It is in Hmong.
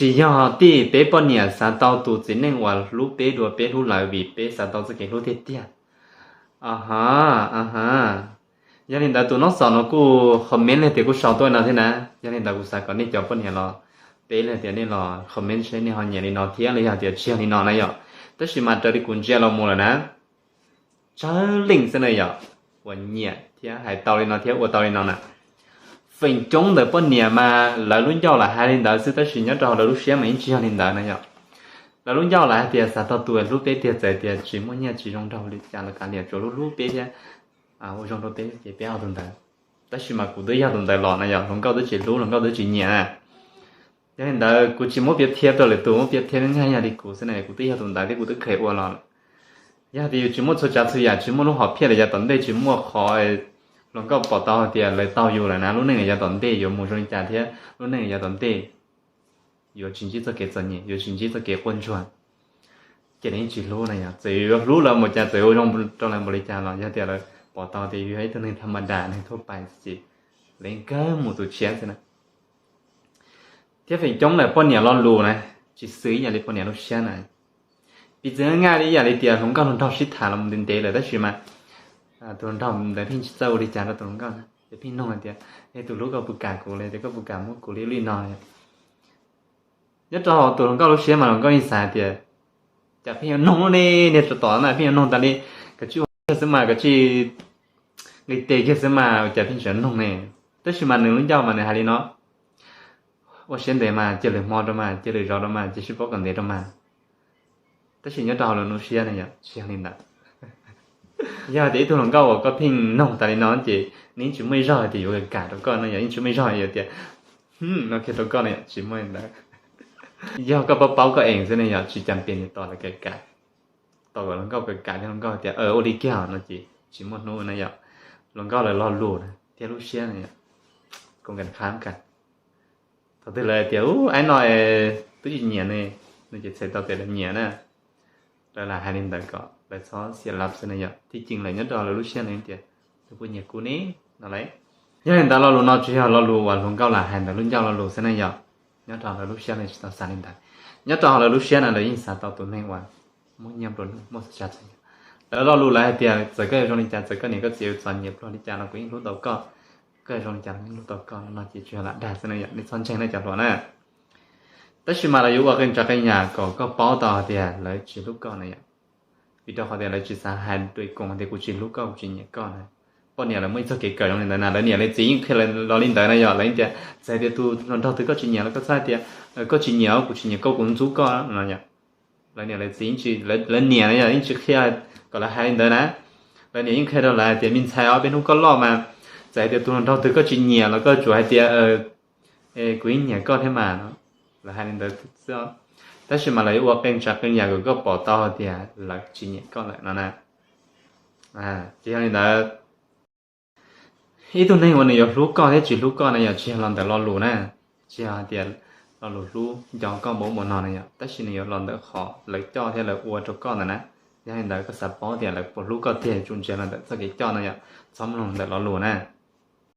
Tsis yog tij, peb poj niam xav tau tus txiv neej uas hlub peb dua peb hlub lawv vim peb xav tau txoj kev hlub tiag tiag. Aha, aha. Yog li ntawd tus noob xom no kuj comment li tias kuj sau tuaj no thiab na. Yog li ntawd kuv xav kom nej cov poj niam los, peb li tias nej los comment seb nej ho nyiam li no thiab los yog tias tsis yog li no na yom. Tab sis mas raws li kuv ntsia los mus lawm na, tsawg leej xwb na yom, uas nyiam thiab hais tau li no thiab ua tau li no na. Feem coob ntawm poj niam mas lawv lub ncauj lam hais li ntawd xwb, tab sis nyob rau hauv lawv lub siab mas yeej tsis yog li ntawd na yom. Lawv lub ncauj lam hais tias xav tau tus hlub peb tiag, txawm tias tsis muaj nyiaj tsis zoo nraug li cas los kav liam, tsuas hlub hlub peb thiab ua zoo rau peb ces peb yog tus ntawd. Tab sis mas kuv twb yog tus ntawd los na yom, hluas nkauj twb tsis hlub, hluas nkauj twb tsis nyiam na. Yog li ntawd kuv tsis muab piav thiab rau lwm tus, muab piav thiab nyaj yog li kuv xwb na, kuv twb yog tus ntawd thiab kuv twb kheev ua los lawm. Yog tias yus tsis muaj txhua tsav txhua yam, tsis muaj lub hom phiaj los yav tom ntej, tsis muaj qhov hluas nkauj pom tau hais tias lawv tau yus lawm na, lub neej yav tom ntej yuav mus zoo li cas thiab lub neej yav tom ntej yuav tsis ntsib txoj kev txom nyem, yuav tsis ntsib txoj kev quaj ntsuag, ces lawv yeej tsis hlub na yom. Txawm yuav hlub lawv npaum cas, txawm yuav ua zoo rau lawv npaum li cas los yog tias lawv pom tau tias yus yog ib tug neeg thas mas das, neeg thuaj pais ces lawv yeej kawg mus tus tshiab xwb na. Thiab feem coob lawm poj niam lo lus na, tsis xws ib yam li poj niam lub siab na. Piv txwv nyaj li ib yam li tias hluas nkauj hluas nraug sib tham los ntev ntev lawm tab sis mas tus hluas nraug ntawd pheej tsis txawj ua li cas rau tus hluas nkauj na, ces pheej nug hais tias, es tus hlub koj puas kam kuv li, tias koj puas kam muab kuv li ub li no. Nyob rau hauv tus hluas nkauj lub siab mas hluas nkauj yeej xav hais tias, cas pheej yuav nug ne, niag tsov tom na pheej yuav nug tas li, kav tsij ua kiag xwb mas, kav tsij nqis tes kiag xwb mas, cas pheej tseem nug ne. Tab sis mas nws lub ncauj mas nws hais li no, ua siab ntev mas, cia lwm hmo rau mas, cia lwm zaus rau mas, cia sib paub kom ntev rau mas. Tab sis nyob rau hauv lawv lub siab na yom, tsis yog li ntawd. Yog tias ib tug hluas nkauj uas koj pheej nug tas li no ces nws yeej tsis muaj ib zaug hais tias yuav kam rau koj no yom, yeej tsis muaj ib zaug yuav tias no kiag rau koj no yom, tsis muaj li ntawd. Yog koj paub paub koj ees xwb ne yom, tsis cas pes tos lawv kam kam, tos kom hluas nkauj kam kam thiab hluas nkauj tias ua li kiag no ces tsis muaj hnub na yom. Hluas nkauj lawv lo lus na thiab lub siab na yom, kuv kam qhab kam. Thaum twg lawv tias ub, aib no twb tsis nyiam ne, no ces txhais tau tias lawv nyiam na. Lawv lam hais li ntawd kom lawv txhob xiam lab xwb na yom. Thib cim lawm nyob rau lawv lub siab lawv tias, tus puas nyiam kuv ne no lauj. Yog li ntawd lo lus no tsuas yog lo lus uas hluas nkauj lam hais ntawm lub ncauj lo lus xwb na yom. Nyob rau lawv lub siab lawv tsis tau xav li ntawd. Nyob rau lawv lub siab na lawv yeej xav tau tus neeg uas muaj nyiaj nplua nuj, muaj txhua tsav txhua yam. Lawv lo lus lawv hais tias txawm koj yuav zoo li cas, txawm koj niam koj txiv yuav txom nyem pluag li cas los kuv yeej hlub tau koj. Koj yuav zoo li cas los yeej hlub tau koj no ces tsuas yog lam dag xwb na yom, nej txhob ntseeg nej cov hluas na. Tab sis mas lawv yuav ua qee tsav qee yam kom koj paub tau hais tias lawv tsis hlub koj na yom. Vim rau qhov tias lawv tsis xav hais dua koom tias kuv tsis hlub koj, kuv tsis nyiam koj na. Poj niam lawv muaj ib txoj kev kawm zoo li ntawd na, lawv niam lawv txiv yeej qhia los li ntawd na yom, lawv tias txawm tias tus hluas nraug twg koj tsis nyiam los koj txhob hais tias koj tsis nyiam, kuv tsis nyiam koj, kuv ntxub koj no yom. Lawv niam lawv txiv, lawv niam na yom yeej tsis qhia kom lawv hais li ntawd na. Lawv niam yeej qhia rau lawv hais tias me ntxhais os, peb hnub koj loj mas, txawm hais tias tus hluas nraug twg koj tsis nyiam los koj tsuas hais tias kuv yeej nyiam koj thiab mas no. Lawv hais li ntawd xwb. Tab sis mas lawv yuav ua qee tsav qee yam kom koj pom tau hais tias lawv tsis nyiam koj lawm no na. Ces yog li ntawd, ib tug neeg uas nws yuav hlub koj thiab tsis hlub koj na yom, tsis yog los ntawm lo lus na, tsis yog hais tias lo lus hlub nco koj npaum ub npaum no na yom, tab sis nws yuav los ntawm qhov lawv coj thiab lawv ua rau koj ntawd na. Yog li ntawd koj xav paub tias lawv puas hlub koj tiag, yuav tsum ntsia los ntawm txoj kev coj no yom, txhob mloog ntawm lo lus na.